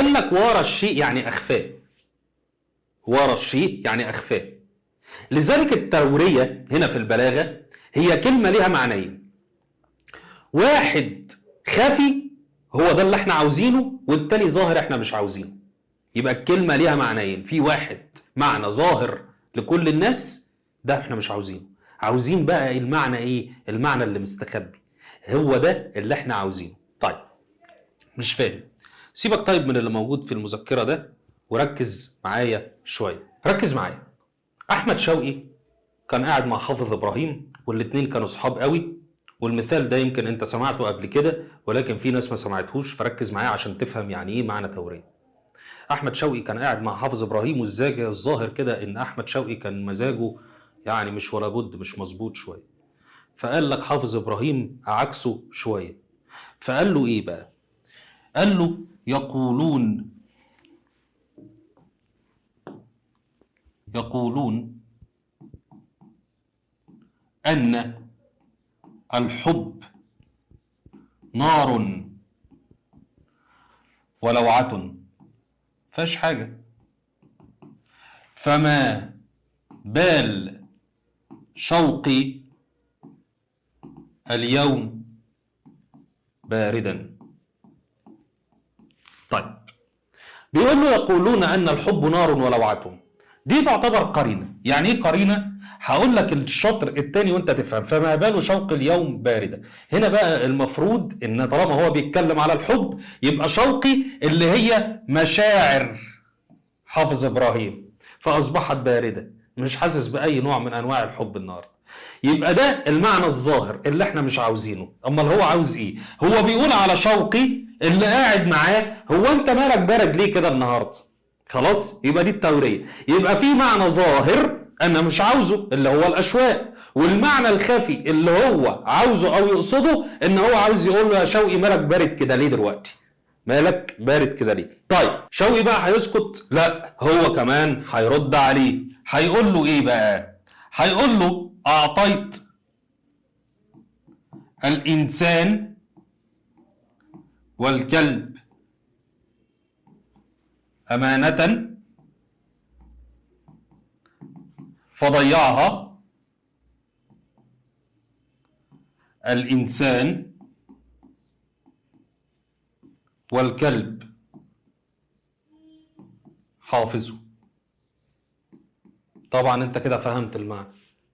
قال لك وارى الشيء يعني اخفاه. وارى الشيء يعني اخفاه. لذلك التورية هنا في البلاغة هي كلمة لها معنيين، واحد خفي هو ده اللي احنا عاوزينه، والتاني ظاهر احنا مش عاوزينه. يبقى الكلمة ليها معنيين، في واحد معنى ظاهر لكل الناس ده احنا مش عاوزينه، عاوزين بقى المعنى ايه؟ المعنى اللي مستخبي، هو ده اللي احنا عاوزينه. طيب مش فاهم، سيبك طيب من اللي موجود في المذكرة ده وركز معايا شوية. ركز معايا. احمد شوقي كان قاعد مع حافظ ابراهيم، والاتنين كانوا صحاب قوي، والمثال ده يمكن انت سمعته قبل كده ولكن في ناس ما سمعتهوش، فركز معايا عشان تفهم يعني ايه معنى تورية. احمد شوقي كان قاعد مع حافظ ابراهيم، والزاجة الظاهر كده ان احمد شوقي كان مزاجه يعني مش ولا بد، مش مظبوط شوية. فقال لك حافظ ابراهيم عكسه شوية، فقال له ايه بقى؟ قال له يقولون أن الحب نار ولوعة، فاش حاجة، فما بال شوقي اليوم باردا. طيب بيقول له يقولون أن الحب نار ولوعة، دي تعتبر قرينة. يعني ايه قرينة؟ هقول لك الشطر التاني وانت تفهم. فما بال شوق اليوم باردة، هنا بقى المفروض ان طالما هو بيتكلم على الحب يبقى شوقي اللي هي مشاعر حافظ ابراهيم، فاصبحت باردة، مش حاسس باي نوع من انواع الحب النهارده. يبقى ده المعنى الظاهر اللي احنا مش عاوزينه. امال هو عاوز ايه؟ هو بيقول على شوقي اللي قاعد معاه، هو انت مالك بارد ليه كده النهارده؟ خلاص، يبقى دي التورية. يبقى في معنى ظاهر انا مش عاوزه اللي هو الاشواق، والمعنى الخفي اللي هو عاوزه او يقصده ان هو عاوز يقول له يا شوقي مالك بارد كده ليه دلوقتي؟ مالك بارد كده ليه؟ طيب شوقي بقى هيسكت؟ لا، هو كمان هيرد عليه. هيقول له ايه بقى؟ هيقول له اعطيت الانسان والكلب امانة فضيعها الإنسان والكلب حافظه. طبعا انت كده فهمت المعنى.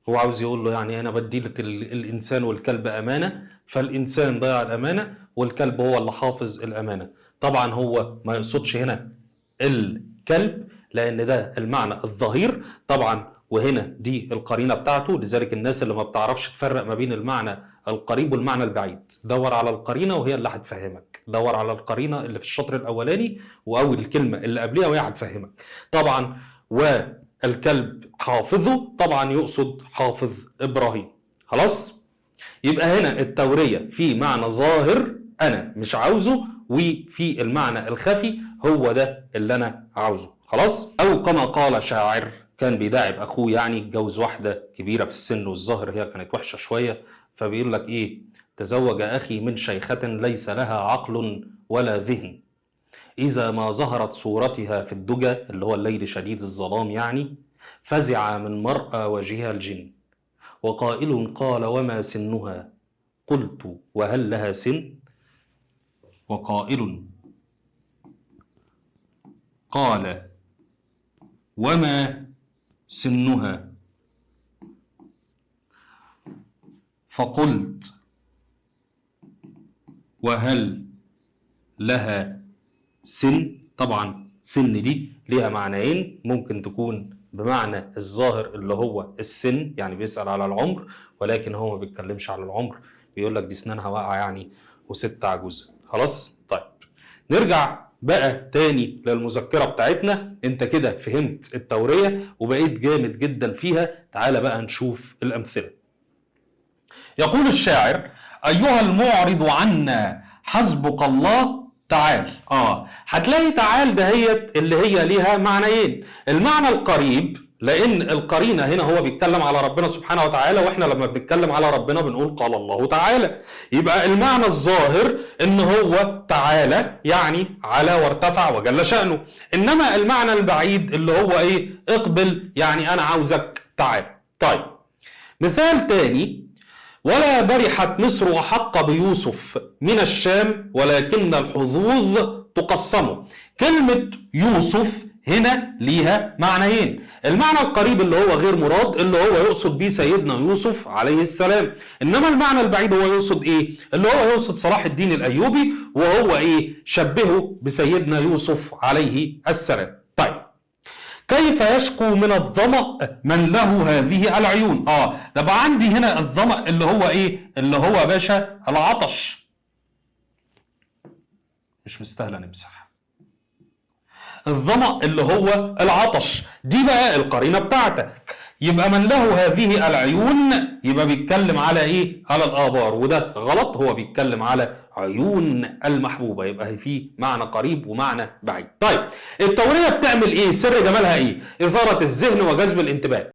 هو عاوز يقول له يعني انا بدي لك الانسان والكلب امانه، فالانسان ضيع الامانة والكلب هو اللي حافظ الامانة. طبعا هو ما يقصدش هنا الكلب لان ده المعنى الظهير طبعا، وهنا دي القرينة بتاعته. لذلك الناس اللي ما بتعرفش تفرق ما بين المعنى القريب والمعنى البعيد، دور على القرينة وهي اللي هتفهمك. دور على القرينة اللي في الشطر الاولاني واول الكلمة اللي قبلها وهي هتفهمك. طبعا والكلب حافظه، طبعا يقصد حافظ ابراهيم. خلاص، يبقى هنا التورية في معنى ظاهر انا مش عاوزه، وفي المعنى الخفي هو ده اللي انا عاوزه. خلاص، او كما قال شاعر كان بيداعب اخوه، يعني اتجوز واحدة كبيرة في السن والظاهر هي كانت وحشة شوية، فبيقول لك ايه؟ تزوج اخي من شيخه ليس لها عقل ولا ذهن، اذا ما ظهرت صورتها في الدجى اللي هو الليل شديد الظلام يعني، فزع من مرأى وجهها الجن، وقائل قال وما سنها، قلت وهل لها سن، وقائل قال وما سنها، فقلت وهل لها سن. طبعا سن دي ليها معنيين، ممكن تكون بمعنى الظاهر اللي هو السن يعني بيسأل على العمر، ولكن هو ما بيتكلمش على العمر، بيقول لك دي سنانها واقعة يعني وست عجوزة. خلاص، طيب نرجع بقى تاني للمذكرة بتاعتنا. انت كده فهمت التورية وبقيت جامد جدا فيها. تعالى بقى نشوف الأمثلة. يقول الشاعر: أيها المعرض عنا حسبك الله تعال. هتلاقي تعال دهيت اللي هي ليها معنيين، المعنى القريب لان القرينة هنا هو بيتكلم على ربنا سبحانه وتعالى، واحنا لما بنتكلم على ربنا بنقول قال الله تعالى، يبقى المعنى الظاهر ان هو تعالى يعني على وارتفع وجل شأنه، انما المعنى البعيد اللي هو ايه؟ اقبل، يعني انا عاوزك تعالى. طيب مثال تاني، ولا برحت مصر أحق بيوسف من الشام ولكن الحظوظ تقسم. كلمة يوسف هنا ليها معنيين، المعنى القريب اللي هو غير مراد اللي هو يقصد بيه سيدنا يوسف عليه السلام، انما المعنى البعيد هو يقصد ايه؟ اللي هو يقصد صلاح الدين الايوبي، وهو ايه؟ شبهه بسيدنا يوسف عليه السلام. طيب كيف يشكو من الظمأ من له هذه العيون؟ ده بقى عندي هنا الظمأ اللي هو ايه؟ اللي هو يا باشا العطش. مش مستاهلة نمسح. الظمأ اللي هو العطش، دي بقى القرينة بتاعتك. يبقى من له هذه العيون يبقى بيتكلم على ايه؟ على الآبار، وده غلط، هو بيتكلم على عيون المحبوبة، يبقى في معنى قريب ومعنى بعيد. طيب التورية بتعمل ايه؟ سر جمالها ايه؟ إثارة الذهن وجذب الانتباه.